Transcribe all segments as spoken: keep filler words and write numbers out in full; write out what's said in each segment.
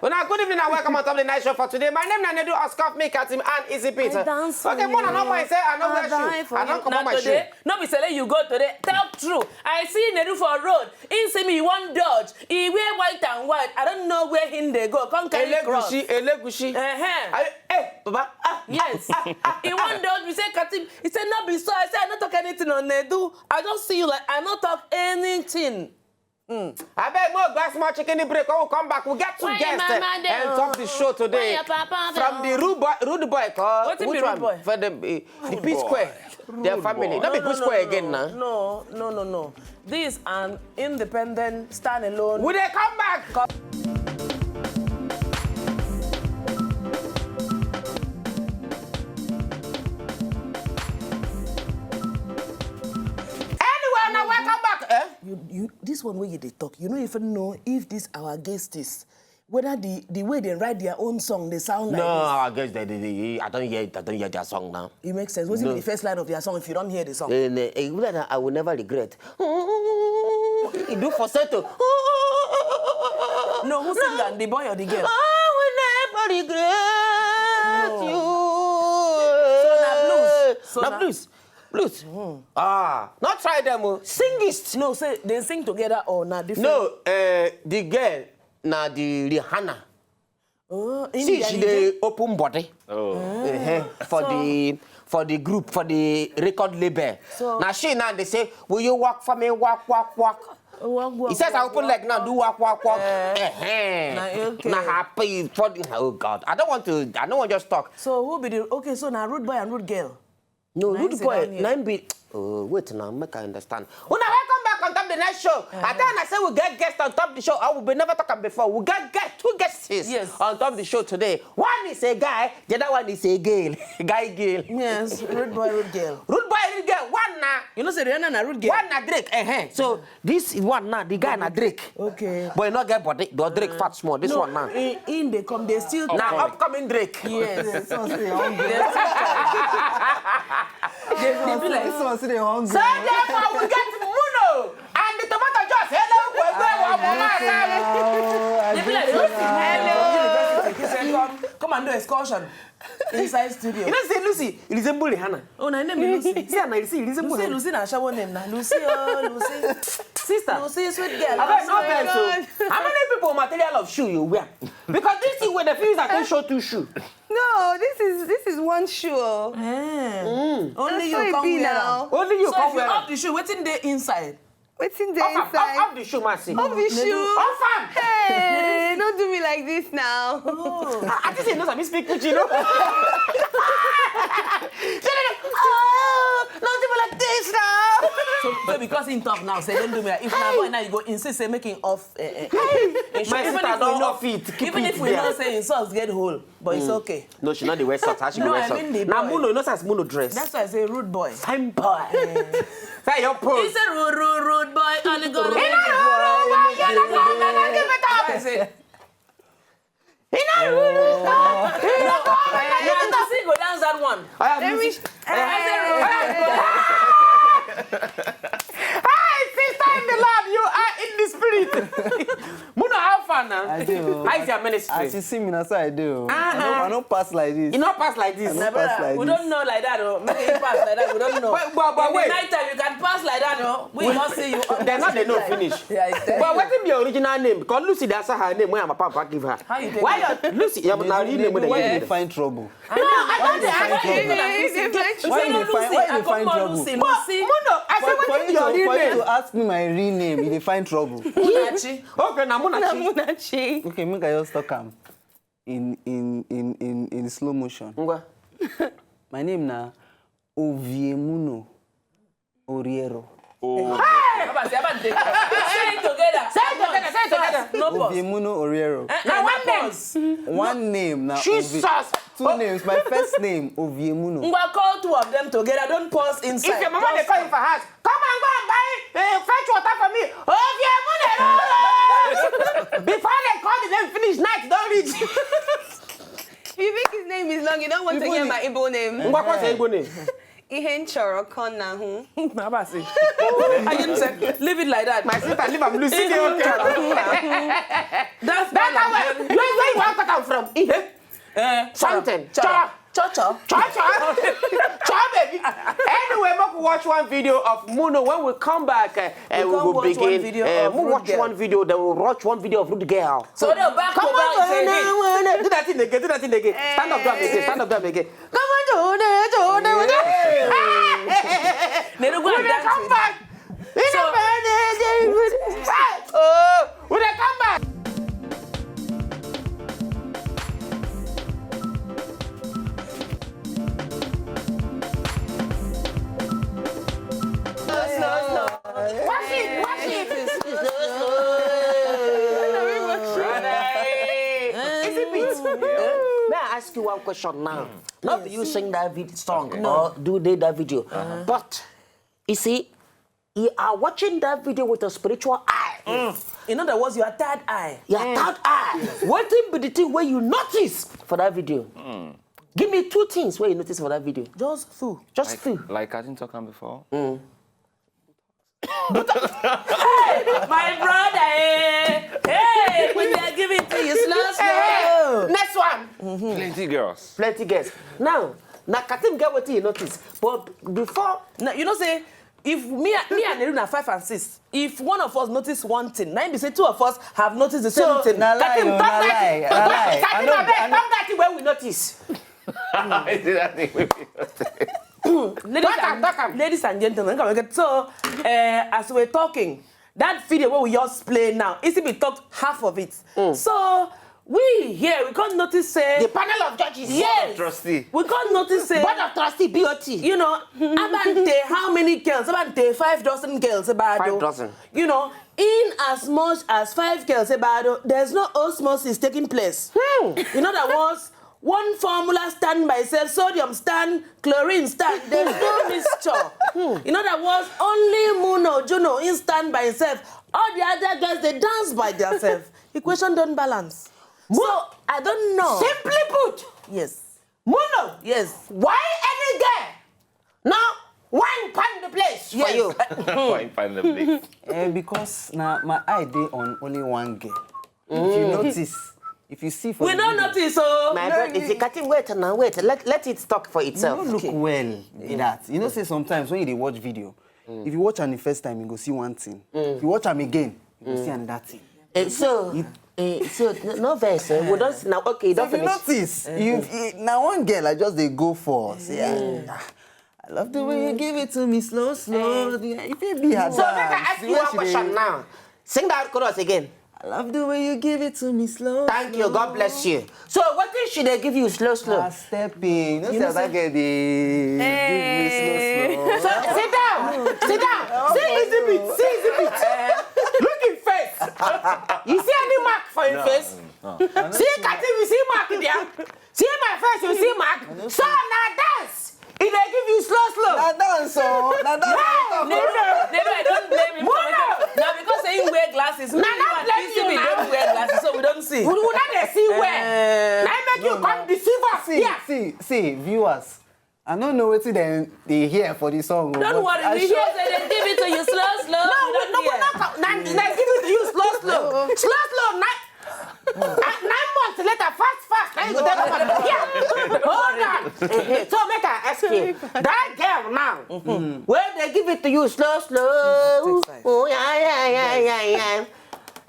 Una good evening and welcome on top of the night show for today. My name na Nedu Oscar, me, Katim and Easy Beat. I dance for Okay, Mona, no you. Mind say I no I wear die shoe. For I you. Don't comot Not my today. Shoe. No be say you go today. Talk true. I see Nedu for road. He see me, he wan dodge. He wear white and white. I don't know where him dey go. Come carry cross. Elegushi, Elegushi. Uh-huh. I, hey, Baba. Ah, Yes. Ah, ah, He wan dodge me. Say Katim. He say no be so. I say I no talk anything on Nedu. I just see you like I no talk anything. Mm. I beg more glass more chicken break. When we come back, we get two Why guests your mama eh, dey and top the oh? Show Why today. Your papa dey From the oh? Rude boy, rude boy call Wetin be which rude one? Boy? For the uh, the P Square, their family. No, Not be no, P no, Square no, again no. Now. No, no, no, no. This an independent, standalone. We dey come back. Co- Anyway, now welcome back. Eh? You, you, this one where you dey talk, you no even know if this our guest is, whether the, the way they write their own song, they sound like No, this. I guess that they, they, I don't hear, I don't hear their song now. It makes sense. What's No. Even the first line of their song if you don't hear the song? Eh, ne- eh, whether I will never regret. You do falsetto. No, who sing am? The boy or the girl? I will never regret No. You. So na blues. So Na na- blues. Blues. Ah, not try them. Oh. Sing it. No, say they sing together or na different. No, uh, the girl na the Rihanna. Oh, in See, the she Nigeria? Dey open body. Oh. Uh-huh. For So- the for the group, for the record label. So- Now she now they say, will you work for me? Work, work, work. Work, work, He says, I work, open work, leg now, work. Do work, work, work. Eh. Uh-huh. Na, okay. Now happy for the, oh God. I don't want to, I don't want to just talk. So who be the, okay, so now rude boy and rude girl. No, Now rude you sit boy, down here. Now be. Oh, wait now, make I understand. Una welcome back on top the next show. I tell una say we get guests on top the show. I will be never talk am before. We get guest, two guests Yes. On top the show today. One is a guy, the other one is a girl. Guy girl. Yes, rude boy, rude girl. Rude boy, rude girl. One na You know say Rihanna na rude girl. One na Drake. Eh, eh. So this is one now. The guy na Drake. Okay. But you not get body. The Drake fat small. This No, one now. In, in they come, they still Now try. Upcoming Drake. Yes. This one say your own They girl. Still try. They, they be like, This one say your own So girl. Therefore we get Muno and the tomato juice. Hello, we go one more time. They be like, Lucy, Hello. University. He said, come, come and do excursion inside studio. You know, say Lucy, it resemble Rihanna. Oh, na name be Lucy. See, na Lucy, it resemble Lucy, Rihanna. Lucy na shower name na. Lucy, oh, Lucy. Sister. Lucy, sweet girl. I bet no Oh my vex, so God. How many people material of shoe you wear? Because this thing where the fuse I can show two shoe. No, this is this is one shoe. Oh. Eh. Only That's you how it come be wear now. Am. Only you So come if you wear. Off the shoe, wetin dey inside? Wetin dey Off am, inside? Off, off the shoe, Mercy. Off the Nedu. Shoe. Off am. Hey, don't do me like this now. Oh. I, I just say no, I speak Pidgin, you know. Oh, don't do me like this now. So, so because him talk now, say don't do me like. If na boy now, you go insist say make him off. Eh, eh. My Even sister if we don't know, off it. Keep even it if we there. Know say him socks get hole, but it's okay. No, she not the wear socks. How she No, go wear I socks? Mean the Now boy. Muno, you know since Muno dress. That's why I say rude boy. Fine boy. Say your pose. He's a rude, rude, rude boy. Only God. He not rude, rude boy. You don't come and give it up. I say, He not rude, rude boy. He not come and give it up. Now, Lucy go dance that one. I am Then we Lucy. I say rude, rude boy. Hey, sister in the Lord, you are in the spirit. Muno, how far now? I do. How is your ministry? As you see me, that's how I do. Uh-huh. I don't, I don't pass like this. You not pass like this. I don't My pass brother, like we this. Don't know like that, though. Make you pass like that, we don't know. But, but, but In wait. The night time, you can pass like that, though. We not see you. They're not, they know finish. Yeah, it's But what is your original name? Because Lucy, that's her name. Where my papa give her. How you take Why it? Your Lucy? Yeah, but now you name Why you find trouble? No, I don't Why you find trouble? Why you find, why you find trouble? Lucy, Lucy. But, Muno, I say, For, what for is you your to, real for you name? To ask me my real name, you dey find trouble. Munachi. Okay, now Munachi. Munachi. Okay, make I just talk am in, in, in, in, in slow motion. Ngwa. My name na Oviemuno Oriero. Oh. Hey! Say it together. Say it together, say it together. No pause. Oviemuno Oriero. Eh, eh, Now no one name. pause. One name now. Jesus. Two names. My first name, Oviemuno. Ngwa, call two of them together. Don't pause inside. If your mama dey Just call you for house, come and go and buy uh, fetch water for me. Oviemuno Oriero. Before they call the name finish, night don't reach. You think his name is long? You don't want to Igbo hear name. my Igbo name. Ngwa, what's your Igbo name? Ihe m chọrọ ka ọ na-ahụ. Abasi. I didn't say, leave it like that. My sister, leave am loose. Ihe m chọrọ ka ọ na-ahụ. That's That's how I, where you wan cut am from? Ihe. Eh, Something. Chọrọ. Chọrọ. Cho, cho. Cho, cho. Cho, baby. Anyway, make we watch one video of Muno. When we come back, uh, uh, We we come will watch one begin. video Uh, of we Rude watch Girl. one video, then we'll watch one video of Rude Girl. So, no, back to Come back, on, say no, it. no, no. Do that thing again, do that thing again. Stand up, do am again, stand up, do am again. Come on, do that, do that, do that. Hey. They don't go We and dey dance come with back. Oh, we dey come back. Slow, slow, slow. Wash it, wash it. Is it beat? May I ask you one question now? Not do you sing that vid- song Okay. or do they that video? But you see, you are watching that video with a spiritual eye. In other words, your third eye. Your third eye. What thing be the thing where you notice for that video? Give me two things where you notice for that video. Just two. Just Like, two. like I didn't talk on before. Hey, my brother, eh? Hey, we dey give it to you slow, slow. Next one. Plenty girls. Plenty girls. Now, na Katim get wetin you notice. But before Now, you know say, if me, me and Eru na five and six, if one of us notice one thing, na im be say two of us have noticed the same So, thing. na lie, Katim, oh, talk na that lie, thing. na lie. I Katim, know, abeg, I know. talk that thing wey we notice. Is it that thing wey we notice? Ladies Talk am, and, talk am. ladies and gentlemen, come on, so, uh, as we're talking, that video where we just play now, Isibi talked half of it. So we here, we can't notice say The panel of judges. Yes. Trustee. We can't notice say Board of trustee, B O T. you know, Abante, how many girls? Abante, five dozen girls about Five dozen. You know, in as much as five girls about there's no osmosis taking place. In other words, one formula stand by itself, sodium stand, chlorine stand, there's no mixture. In other words, only Muno, Juno, in stand by itself. All the other girls, they dance by themselves. Equation don't balance. So, I don't know. Simply put, Yes. Muno, Yes. why any girl now wine pan the place for Yes. you? Wine pan the place. Eh, because now my eye dey on only one girl. If you notice, if you see for We the don't video, notice, oh. My No, brother, you- if you Katim, wait now, wait. Let, let it talk for you itself. no look Okay. well in that. You know, say sometimes when you dey watch video, if you watch am the first time, you go see one thing. If you watch am again, you go see another thing. Eh, so, eh, so n- no verse. Eh? We don't now. Okay, So don't if you finish. notice, you, you now one girl I just dey go for. Say, ah, I love the way you give it to me slow, slow. Yeah, if it be her So make I dance, ask the you way one she question dey now. Sing that chorus again. I love the way you give it to me slow. Thank you. God bless you. So what thing she dey give you slow, slow? Ah, step in. You know, You know say that say girl dey give me slow, slow. So sit down, sit down. See easy beat, see easy beat. Look in face. You see any mark for your face? See Katim, you see mark there. See my face, you see mark. So now dance. He dey give you slow, slow. Na dance, oh. Na dance. No, no, no, no, I don't blame him. Muno. Now because say he wear glasses, me Na and not blame Isibi you now. don't wear glasses, so we don't see. We, we not dey see well. Eh. Now make you No, come no. deceive us See, here. see, see, viewers. I don't know wetin dem dey hear for the song, oh, Don't but worry, I we sure hear say they give it to you slow, slow. No, We we don't no, we hear. not come. Na, na give it to you slow, slow, slow, slow. Na, na, nine months later, fast, fast. Now you go tell them, yeah, hold on. Eh, eh, so make I ask you, that girl now, where they give it to you slow, slow. Take five. Oh yeah, yeah, yeah, yeah,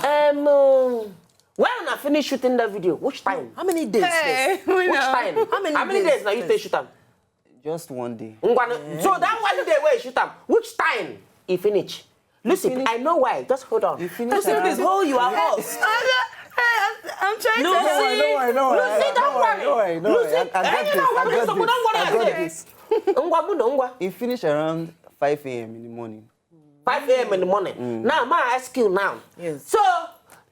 yeah. Um, um, when I finish shooting the video, which time? How many days Hey, first? we Which know. time? How many How many days days now you first? take shoot am? Just one day. Ngwanu, so that one day wey you shoot am, which time e finish? Lucy, finish. I know why. Just hold on. You finish Lucy, around please hold your horse. I got, hey, I'm, I'm trying No, to. no, no, no, no, Lucy, no, don't no, worry. no, no, Lucy, I, I got hey, you this, know what? I got So we don't worry this, I got again. this. Ngwa, Muno, ngwa. It finish around five a m in the morning. five a.m. in the morning. Now, ma ask you now. Yes. So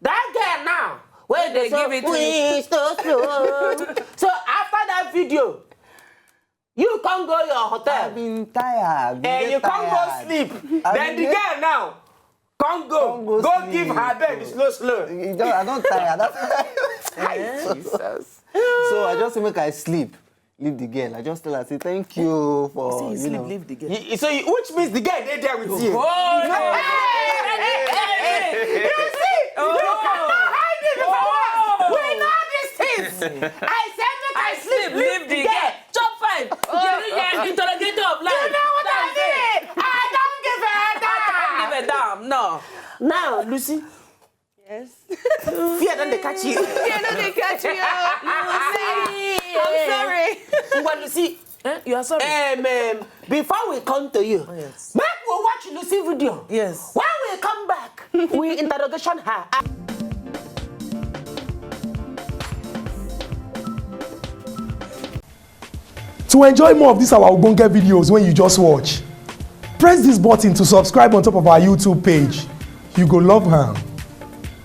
that girl now, where They they so give it to queen, so slow. So after that video, you can't go your I've hotel. Been tired. And you can't go sleep. I Then the been- girl now, can't go. Can't go Go sleep. Give her bed slow, slow. You don't, I don't tire. That's Hi, Jesus. So I just say make I sleep. Leave the girl. I just tell her say thank you for See, you sleep, know. Leave the girl. You- So you- which means the girl they there with you. Oh, no. You see, you cannot hide it from us. We know these things. I said make I, I sleep, leave the girl. Chop five. Jerry, you're an interrogator of life. You know what I mean? I don't give a damn. Give a damn. No. Now, Lucy, Yes. fear don't they catch you. Yeah, no, they catch you. Lucy, I'm sorry. But Lucy, Eh? You are sorry. um, um, before we come to you, Yes. make we watch Lucy video. Yes. When we come back, we interrogation her. To enjoy more of these our ogbonge videos when you just watch, press this button to subscribe on top of our YouTube page. You go love am.